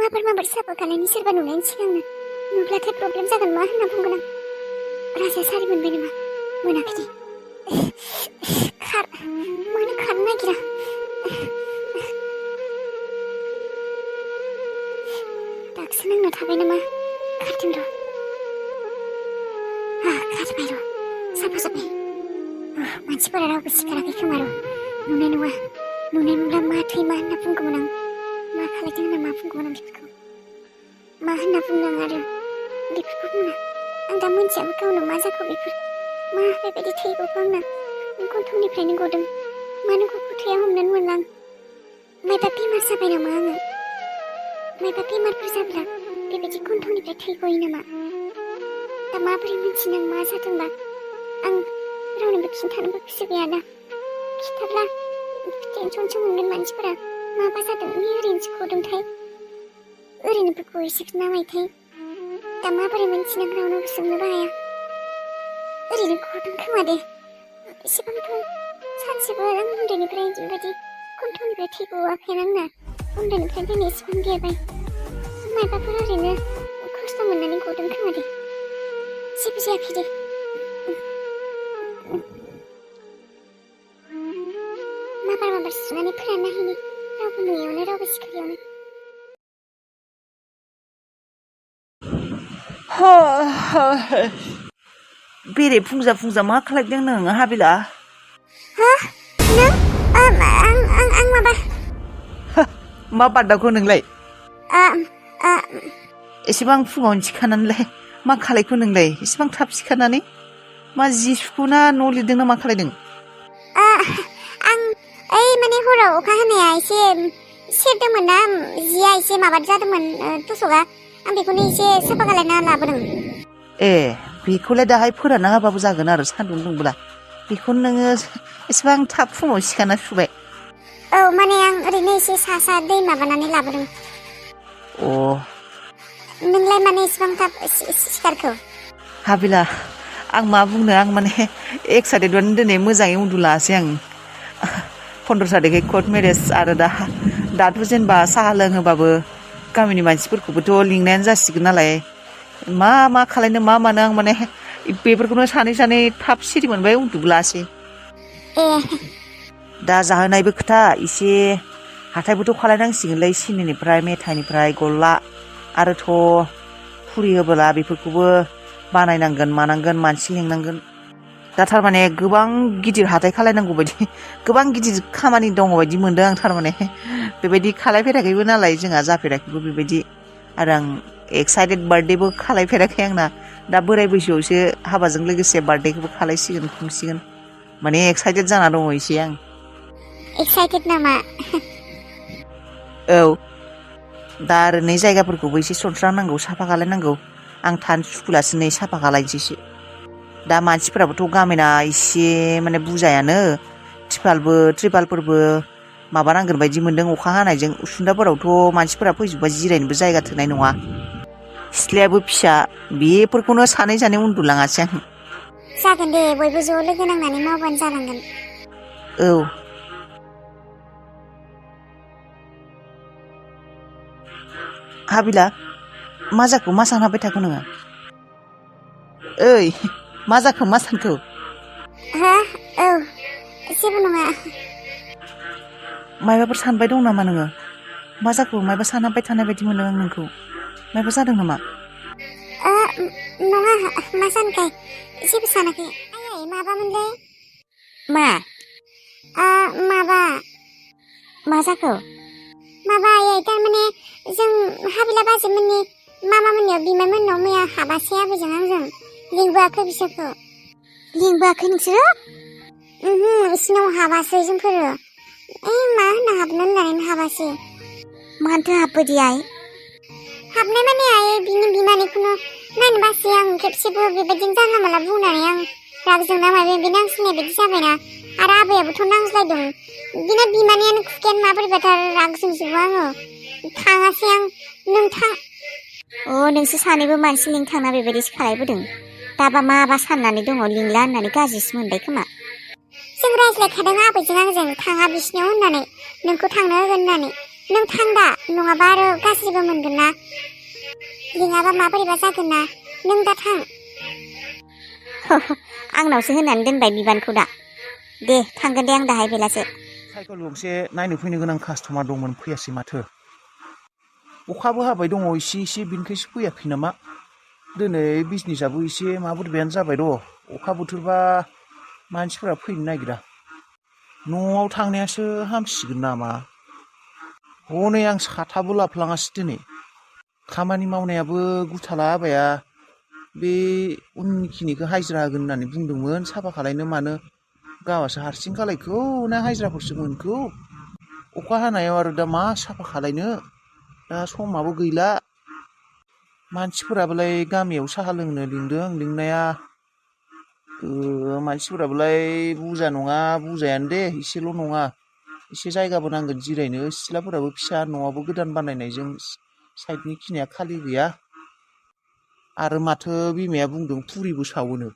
माबोरै साफा खालायनि सोरबा नुनायनि सिगांनो नुब्लाथाय प्रब्लेम जागोन मा होनना बुंगोन आं। राजाया सारि मोनबाय नामा? मोनाखै दे। मानो खारनो नागिरा? दागसो नांना थाबाय नामा? खारदों र'। खारबाय र'। साफा जाबाय। मानसिफोरा रावबो सिखाराखै खोमा र'। नुनाय नङा। नुनाय मोनब्ला मा थै मा होनना बुंगौमोन आं। मा खालायदों होनना मा बुंगौमोन आं बेफोरखौ। मा होनना बुंनो आं आरो बेफोरखौ बुंना। आं दा मोनथियाबो गावनो मा जाखो बेफोर। मा बेबायदि थै गखो आंना? गन्थंनिफ्रायनो गदों। मानो गखो थैया हमनानै मोनला आं। मायबा बेमार जाबाय नामा आङो? मायबा बेमारफोर जाब्ला बेबायदि गन्थंनिफ्राय थै गयो नामा? दा माबोरै मिन्थिनो आं मा जादोंबा? आं रावनोबो खिन्थानोबो गोसो गैया दा। खिन्थाब्ला टेनसनसो मोनगोन मानसिफोरा। माबा जादों ओरैनोसो गदोंथाय। ओरैनोबो गयोसो नामायथाय। दा माबोरै मिन्थिनो रावनोबो सोंनोबो हाया। ओरैनो गदों खोमा दे। एसेबांथ' सानसेबो आं उन्दैनिफ्राय बेबायदि गन्थंनिफ्राय थै गवाखैनो आंना। उन्दैनिफ्राय दिनै एसेबां देरबाय। मायबाफोर ओरैनो खस्थ' मोननानै गदों खोमा दे। जेबो जायाखै दे। माबार सुनानै फोरानना हैनि। रावबो नुयैयावनो रावबो सिखारियावनो। बेरे फुंजा मा खालायदों नोङो हाबिला? नों? आं माबा। मा बादाखौ नोंलाय? एसेबां फुङावनो सिखारनानैलाय मा खालायखो नोंलाय? एसेबां थाब सिखारनानै मा जि सुखुना न' लिरदों ना मा खालायदों? आं माने हराव अखा हानाया एसे सेरदोंमोन ना जिया एसे माबा जादोंमोन टसका। आं बेखौनो एसे साफा खालायना लाबोदों। बेखौलाय दाहाय फोरानना होबाबो जागोन आरो सान्दुं दुंब्ला। बेखौनो नोङो एसेबां थाब फुङाव सिखारना सुबाय? औ माने आं ओरैनो एसे सा दै माबानानै लाबोदों। नोंलाय माने एसेबां थाब सिखारखो? हाबिला आं मा बुंनो, आं माने एक्साइटेडमोन दिनै मोजाङै उन्दुलासै आं। 15 थारिखै कर्ट मेरेज आरो दाथ' जेनेबा साहा लोंहोबाबो गामिनि मानसिफोरखौबोथ' लिंनायानो जासिगोन नालाय। मा खालायनो मा मानो आं माने बेफोरखौनो सानै थाब सिरि मोनबाय उन्दुलासै। दा जाहोनायबो खोथा एसे हाथायबोथ' खालायनांसिगोनलै सिनिनिफ्राय मेथाइनिफ्राय गल्ला आरोथ' फुरि होबोला बेफोरखौबो बानायनांगोन मानांगोन मानसि लिंनांगोन। दा थारमाने गोबां गिदिर हाथाय खालायनांगौ बायदि गोबां गिदिर खामानि दङ बायदि मोनदों आं थारमाने। बेबायदि खालायफेराखैबो नालाय जोंहा जाफेराखैबो बेबायदि। आरो आं एक्साइटेड बार्थडेबो खालायफेराखै आंना। दा बोराय बैसोआवसो हाबाजों लोगोसे बार्थडेखौबो खालायसिगोन खुंसिगोन। माने एक्साइटेड जाना दङ एसे आं। एक्साइटेड नामा? औ। दा आरो नै जायगाफोरखौबो एसे सनस्रांनांगौ साफा खालायनांगौ। आं थानो सुखुलासो नै साफा खालायनोसैसो। दा मानसिफोराबोथ' गामिना एसे माने बुजायानो। त्रिपालफोरबो माबानांगोन बायदि मोनदों अखा हानायजों। उसुंदाफोरावथ' मानसिफोरा फैजोबबा जिरायनोबो जायगा थोनाय नङा। सिथ्लायाबो फिसा, बेफोरखौनो सानै उन्दुलाङासै आं। जागोन दे, बयबो ज' लोगो नांनानै मावबानो जालांगोन। औ। हाबिला मा जाखो? मा सानहाबबाय थाखो नोङो? ओइ मा जाखो? मा सानखो? औ जेबो नङा। मायबाफोर सानबाय दं नामा नोङो? मा जाखो? मायबा सानहाबबाय थानाय बायदि मोनो आं नोंखौ। मायबा जादों नामा? नङा, मा जानोखाय? जेबो सानाखै। माबामोनलै। मा? मा जाखो? माबा थारमाने जों हाबिला बाजैमोननि मामामोननियाव बिमायमोननाव मैया हाबासै आबैजों आंजों। लिंबोआखै बिसोरखौ। लिंबोआखै नोंसोरो? बिसिनाव हाबासै जोंफोरो। मा होनना हाबनो होननानै हाबासै। मानोथो हाबबोदि आइ? हाबनाय माने आइ बिनि बिमानिखौनो नायनो बासै आं खेबसेबो बेबायदिनो जानला माला बुंनानै आं रागजोंना माबा नांसिननाय बायदि जाबायना। आरो आबैयाबोथ' नांज्लायदों। बिदिनो बिमानियानो खुखायानो माबोरैबाथार राग जोंजोबो आङो। थाङासै आं। नों थां। नोंसोर सानैबो मानसि लिंनो थांना बेबायदिसो खालायबोदों। दाबा माबा साननानै दङ, लिंला होननानै गाज्रिसो मोनबाय खोमा। जों रायज्लायखादों आबैजों आंजों थाङा बिसिनियाव होननानै, नोंखौ थांनो होगोन होननानै। नों थां दा नङाबा आरो गाज्रिबो मोनगोन ना लिङाबा माबोरैबा जागोन ना नों दा थां आंनावसो होनानै दोनबाय बिबानखौ दा दे थांगोन दे आं दाहाय बेलासे साइकेल गंसे नायनो फैनो गोनां कास्टमार दंमोन फैयासै माथो अखाबो हाबाय दङ इसे बिनिखायसो फैयाखै नामा दिनै बिजनेसआबो एसे माबोरैबायानो जाबाय र' अखा बोथोरबा मानसिफोरा फैनो नागिरा न'आव थांनायासो हामसिगोन नामा हनै आं साथाबो लाफ्लाङासै दिनै खामानि मावनायाबो गुथाला आबाया बे उननिखिनिखौ हाजिरा होगोन होननानै बुंदोंमोन साफा खालायनो मानो गावासो हारसिं खालायखौ ना हाजिराफोरसो मोनखौ अखा हानायाव आरो दा मा साफा खालायनो दा समाबो गैला मानसिफोराबोलाय गामियाव साहा लोंनो लिंदों लिंनाया मानसिफोराबोलाय बुरजा नङा बुरजायानो दे एसेल' नङा एसे जायगाबो नांगोन जिरायनो सिथ्लाफोराबो फिसा न'आबो गोदान बानायनायजों साइडनि खिनिया खालि गैया आरो माथो बिमाया बुंदों फुरिबो सावोनो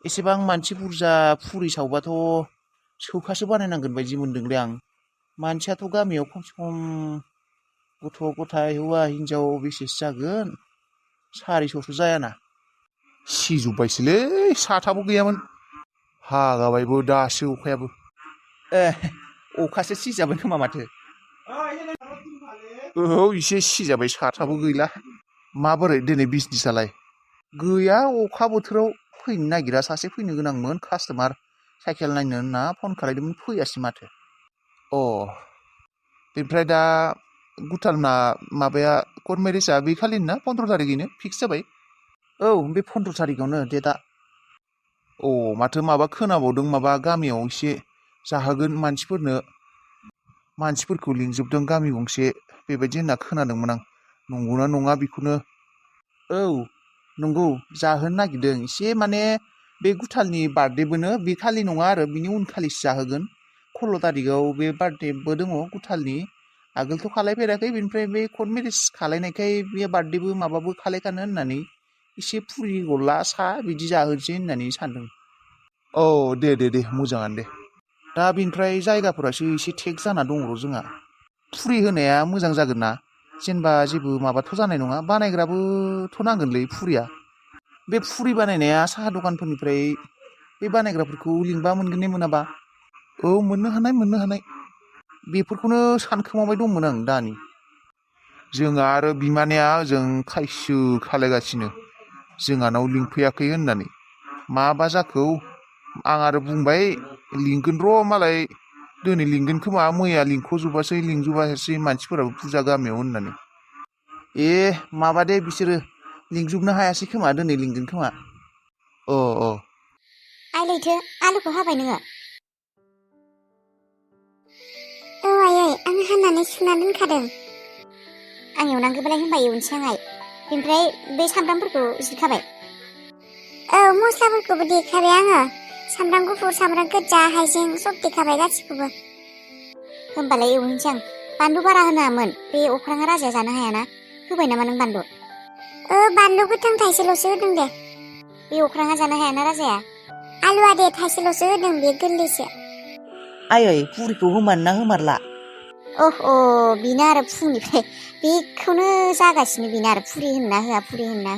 एसेबां मानसि बुरजा फुरि सावबाथ' सौखासो बानायनांगोन बायदि मोनदोंलै आं मानसियाथ' गामियाव खमसे खम गथ' गथाय हौवा हिनजाव बेसेसो जागोन 400सो जायाना सिजोब्बायसोलै साथाबो गैयामोन हागाबायबो दासो अखायाबो अखासो सिजाबाय खोमा माथो औ एसे सिजाबाय साथाबो गैला माबोरै दिनै बिजनेसआलाय गैया अखा बोथोराव फैनो नागिरा सासे फैनो गोनांमोन कास्टमार साइकेल नायनो होनना फन खालायदोंमोन फैयासै माथो बेनिफ्राय दा गुटालना माबाया कर्ट मेरेजआ बे खालिनो ना 15 थारिखैनो फिक्स जाबाय औ बे 15 थारिखआवनो डेटआ माथो माबा खोनाबावदों माबा गामियाव एसे जाहोगोन मानसिफोरखौ लिंजोबदों गामि गंसे बेबायदि होनना खोनादोंमोन आं नंगौना नङा बेखौनो औ नंगौ जाहोनो नागिरदों एसे माने बे गुटालनि बार्थडेबोनो बे खालि नङा आरो बिनि उनखालिसो जाहोगोन 16 थारिखआव बे बार्थडेबो दङ गुटालनि आगोलथ' खालायफेराखै बेनिफ्राय बे कर्ट मेरेज खालायनायखाय बे बार्थडेबो माबाबो खालायखानो होननानै एसे फुरि गल्ला सा बिदि जाहोनोसै होननानै सानदों दे मोजाङानो दे दा बेनिफ्राय जायगाफोरासो एसे थेक जाना दङ र' जोंहा फुरि होनाया मोजां जागोन ना जेनेबा जेबो माबाथ' जानाय नङा बानायग्राबोथ' नांगोनलै फुरिया बे फुरि बानायनाया साहा दखानफोरनिफ्राय बे बानायग्राफोरखौ लिंबा मोनगोन ने मोनाबा मोननो हानाय बेफोरखौनो सानखोमाबाय दंमोन आं दानि जोंहा आरो बिमानैया ओजों खायसो खालायगासिनो जोंहानाव लिंफैयाखै होननानै माबा जाखो आं आरो बुंबाय लिंगोन र' मालाय दिनै लिंगोन खोमा मैया लिंजोबासै मानसिफोराबो बुरजा गामियाव होननानै माबा दे बिसोरो लिंजोबनो हायासै खोमा दिनै लिंगोन खोमा आइ लैथो आलुखौ हाबाय नोङो आयै आं हानानै सुना दोनखादों आं एवनांगौबालाय होनबा एवनोसै आंहाय बेनिफ्राय बे सामब्रामफोरखौ जिरखाबाय मस्लाफोरखौबो देखाबाय आङो सामब्राम गुफुर सामब्राम गोजा हाइजें सब देखाबाय गासिखौबो होनबालाय एवनोसै आं बानलु बारा होनामोन बे अख्राङा राजाया जानो हायाना होबाय नामा नों बानलु बानलु गोथां थाइसेल'सो होदों दे बे अख्राङा जानो हायाना राजाया आलुआ दे थाइसेल'सो होदों बे गोरलैसो आयै फुरिखौ होमारना होमारला बेनो आरो फुंनिफ्राय बेखौनो जागासिनो बेनो आरो फुरि होनना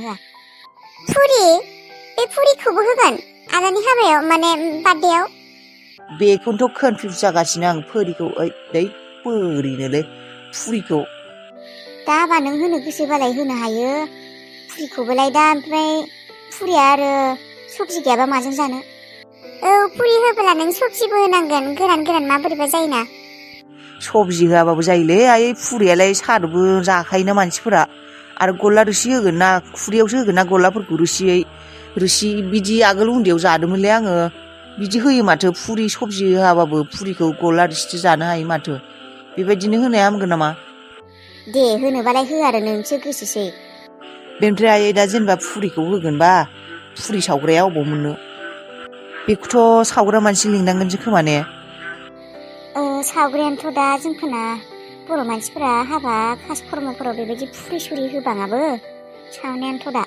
होआ फुरि बे फुरिखौबो होगोन आदानि हाबायाव माने बार्थडेआव बेखौनोथ' कनफिउज जागासिनो आं फुरिखौ बोरैनोलै फुरिखौ दा हाबा नों होनो गोसोबालाय होनो हायो फुरिखौबोलाय दा ओमफ्राय फुरिया आरो सबजि गैयाबा माजों जानो फुरि होबोला नों सबजिबो होनांगोन गोरान माबोरैबा जायोना सबजि होआबाबो जायोलै आयै फुरियालाय सादोबो जाखायोना मानसिफोरा आरो गल्ला रोसि होगोन ना खुरैयावसो होगोन ना गल्लाफोरखौ रोसि बिदि आगोल उन्दैयाव जादोंमोनलै आङो बिदि होयो माथो फुरि सबजि होआबाबो फुरिखौ गल्ला रोसिसो जानो हायो माथो बेबायदिनो होनाया हामगोन नामा दे होनोबालाय हो आरो नोंसो गोसोसै बेनिफ्राय आयै दा जेनेबा फुरिखौ होगोनबा फुरि सावग्राया अबाव मोननो बेखौथ' सावग्रा मानसि लिंनांगोनसो खोमा ने सावग्रायानोथ' दा जोंफोरना बर' मानसिफोरा हाबा खास खर्मफोराव बेबायदि फुरि सुरि होबाङाबो सावनायानोथ' दा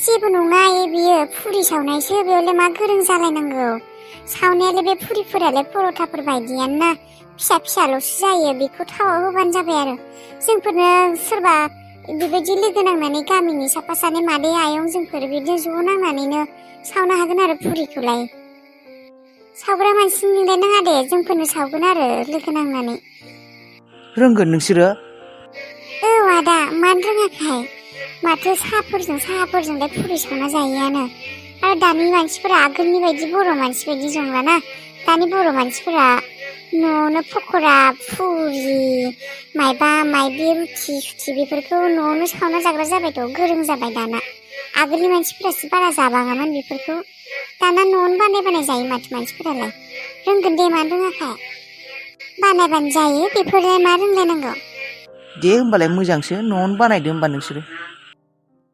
जेबो नङा बियो फुरि सावनायसो बेयावलाय मा गोरों जालायनांगौ सावनायालाय बे फुरिफोरालाय पर'थाफोर बायदियानो ना फिसा फिसाल'सो जायो बेखौ थावआव होबानो जाबाय आरो जोंफोरनो सोरबा बेबायदि लोगो नांनानै गामिनि साफा सानै मादै आयं जोंफोर बिदिनो ज' नांनानैनो सावनो हागोन आरो पुरिखौलाय सावग्रा मानसि लिंलाय नाङा दे जोंफोरनो सावगोन आरो लोगो नांनानै रोंगोन नोंसोरो औ आदा मानो रोङाखाय माथो साहाफोरजोंलाय पुरि सावना जायोआनो आरो दानि मानसिफोरा आगोलनि बायदि बर' मानसि बायदि जंलाना दानि बर' मानसिफोरा न'आवनो पक'रा पुरि माइबि रुथि सुथि बेफोरखौ न'आवनो सावना जाग्रा जाबायथ' गोरों जाबाय दाना आगोलनि मानसिफोरासो बारा जाबाङामोन बेफोरखौ दाना न'आवनो बानाय जायो माथो मानसिफोरालाय रोंगोन दे मानो रोङाखाय बानायबानो जायो बेफोरलाय मा रोंलायनांगौ दे होमबालाय मोजांसो न'आवनो बानायदो होमबा नोंसोरो